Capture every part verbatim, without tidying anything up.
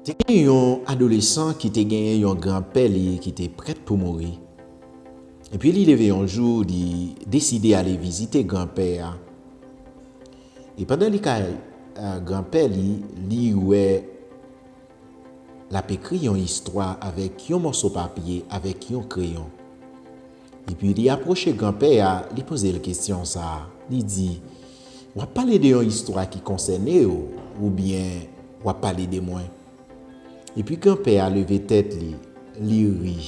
Te gen yon adolesan ki te genyen yon granpè li ki te prèt pou mouri. Epi li leve yon jou, li deside ale vizite granpè a. E pandan li kay, eh, granpè li, li wè l ap ekri yon istwa avèk yon mòso papye, avèk yon kreyon. Epi li apwoche granpè a, li poze l kesyon sa a. Li di, "W ap pale de yon istwa ki konsène w, oubyen w ap pale de mwen?" Epi granpè a leve tèt li, li ri,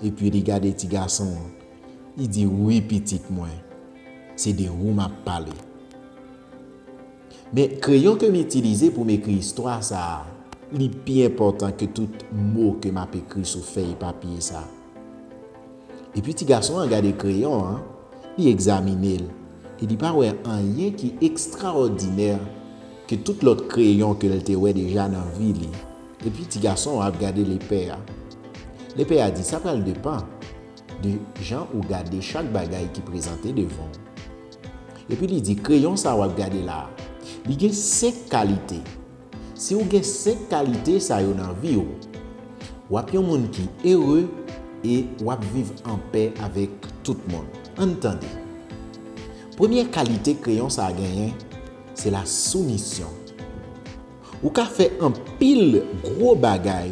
epi li gade ti gason an. Li di, "Wi, pitit mwen, se de ou m ap pale." Men kreyon ke m itilize pou m ekri istwa sa a, li pi enpòtan ke tout mo ke m ap ekri sou fèy papye sa a. Epi ti gason an gade kreyon an, li egzamine l, e li pa wè anyen ki ekstraòdinè ke tout lòt kreyon ke l te wè deja nan vi li. Epi ti gason an ap gade lepè a. Lepè a di, "Sa pral depann de jan ou gade chak bagay ki prezante devan w." Epi li di, "Kreyon sa w ap gade la a, li gen senk kalite. Si w gen senk kalite sa yo nan vi w, w ap yon moun ki ere e w ap viv anpè avèk tout moun." Ann tande. Premye kalite kreyon sa a genyen, se la soumisyon. Ou ka fè anpil gwo bagay,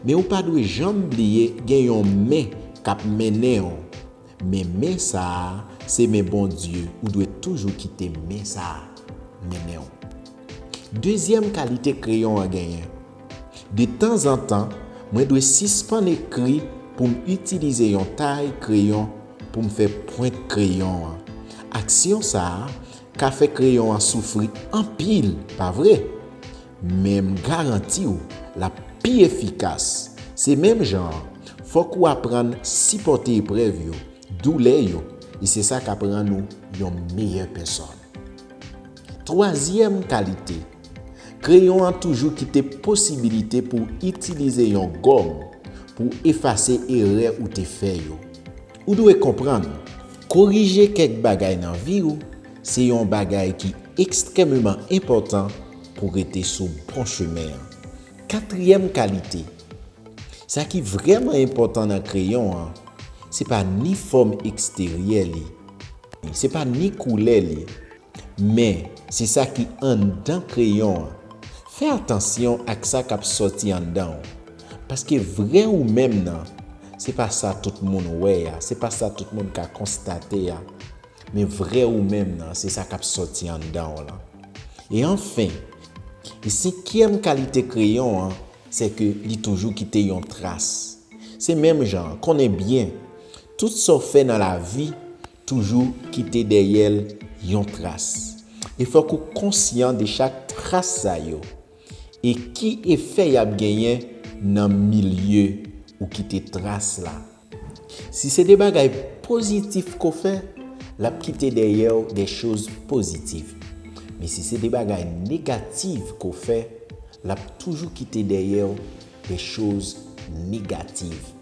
men ou pa dwe janm bliye gen yon men k ap mennen w. Men men sa a, se men Bondye, ou dwe toujou kite men sa a mennen w. Dezyèm kalite kreyon an genyen. De tanzantan, mwen dwe sispann ekri pou m itilize yon tay kreyon pou m fè pwent kreyon an. Aksyon sa a ka fè kreyon an soufri anpil, pa vre? Men m garanti w, l ap pi efikas. Se menm jan an, fòk ou aprann sipòte eprèv yo, doulè yo, e se sa k ap rann ou yon meyè pèsòn. Twazyèm kalite, kreyon an toujou kite posibilite pou w itilize yon gòm pou w efase erè ou te fè yo. Ou dwe konprann, korije kèk bagay nan vi w, se yon bagay ki ekstrèmeman enpòtan pou rete sou bon chemen an. Katriyèm kalite, sa ki vrèman enpòtan nan kreyon an, se pa ni fòm eksteryè li, se pa ni koulè li, men se sa ki anndan kreyon an. Fè atansyon ak sa k ap sòti anndan w, paske vrè ou menm nan, se pa sa tout moun wè a, se pa sa tout moun ka konstate a. Men vrè ou menm nan, se sa k ap sòti anndan w lan. E anfen, e senkyèm kalite kreyon an, se ke li toujou kite yon tras. Se menm jan, konnen byen, tout sa w fè nan lavi toujou kite dèyè l yon tras. E fòk ou konsyan de chak tras sa yo. E ki efè y ap genyen nan milye ou kite tras la. Si se de bagay pozitif ke w fè, l ap kite dèyè w de choz pozitif. Men si se de bagay negatif ke w fè, l ap toujou kite dèyè w de choz negatif.